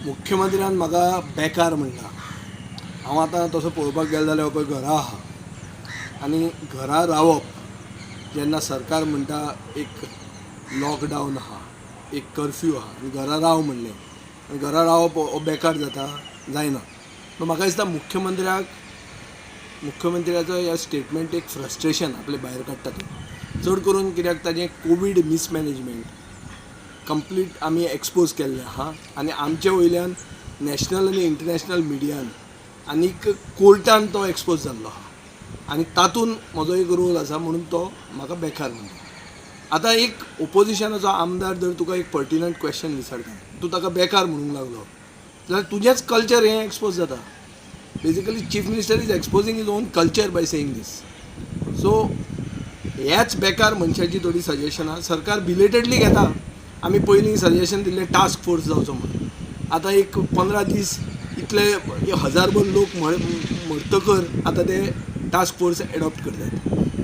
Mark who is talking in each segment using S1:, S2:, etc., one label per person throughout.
S1: मुख्यमंत्र्यान म्हाका बेकार म्हणला. हांव आतां तसो पळोवपाक गेलो जाल्यार पळय घरा आहा आनी घरा रावप जेन्ना सरकार म्हणटा एक लॉकडावन आहा, एक कर्फ्यू आहा आनी घरा राव म्हणलें आनी घरा रावप हो बेकार जाता? जायना. पूण म्हाका दिसता मुख्यमंत्र्याचो ह्या स्टेटमेंट एक फ्रस्ट्रेशन आपलें भायर काडटा तो, चड करून कित्याक ताजें कोवीड मिसमॅनेजमेंट कंप्लीट आमी एक्सपोज केल्लें आहा आनी आमचे वयल्यान नॅशनल आनी इंटरनॅशनल मिडियान आनीक कोर्टान तो एक्सपोज जाल्लो आहा आनी तातूंत म्हजो एक रोल आसा म्हणून तो म्हाका बेकार म्हणटा. आतां एक ओपोजिशनाचो आमदार जर तुका एक पर्टिनंट क्वेश्चन विचारता, तूं ताका बेकार म्हणूंक लागलो जाल्यार तुजेंच कल्चर हें एक्सपोज जाता. Basically, chief minister is exposing his own culture by saying this. So ह्याच बेकार मनशाची थोडी सजेशनां सरकार बिलेटेडली घेता. आमी पयलीं सजेशन दिल्लें टास्क फोर्स जावचो म्हणून. आतां एक 15 दीस इतले हजारभर लोक मरतकर आतां ते टास्क फोर्स एडॉप्ट करतात.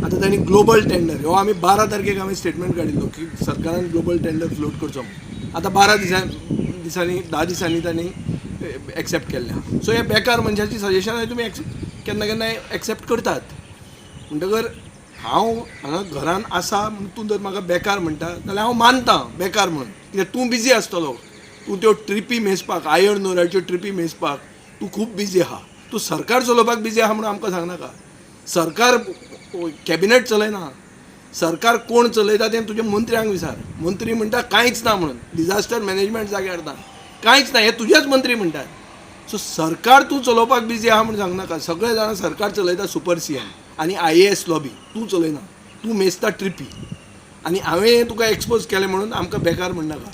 S1: आतां तांणी ग्लोबल टेंडर हो आमी 12 तारखेक आमी स्टेटमेंट काडिल्लो की सरकारान ग्लोबल टेंडर फ्लोट करचो म्हणून. आतां 12 दिसांनी, 10 दिसांनी तांणी एक्सेप्ट केल्लें आहा. सो हे बेकार मनशाची सजेशनां तुमी केन्ना केन्नाय एक्सेप्ट करतात. म्हणटकर हांव हांगा घरान आसा म्हूण तूं जर म्हाका बेकार म्हणटा जाल्यार हांव मानता बेकार म्हणून, कित्याक तूं बिजी आसतलो. तूं त्यो ट्रिपी मेजपाक, आयर्न ओराच्यो ट्रिपी मेजपाक तूं खूब बिजी आहा. तूं सरकार चलोवपाक बिजी आहा म्हणून आमकां सांगनाका. सरकार कॅबिनेट चलयना. सरकार कोण चलयता तें तुज्या मंत्र्यांक विचार. मंत्री म्हणटा कांयच ना म्हणून, डिझास्टर मॅनेजमेंट जाग्यार ना, कांयच ना, हे तुजेच मंत्री म्हणटात. सो सरकार तूं चलोवपाक बिजी आहा म्हूण सांगनाका. सगळे जाणां सरकार चलयता सुपर सीएम आनी आयएएस लॉबी. तूं चलयना, तूं मेजता ट्रिपी आनी हांवें तुका एक्सपोज केलें म्हणून आमकां बेकार म्हणनाका.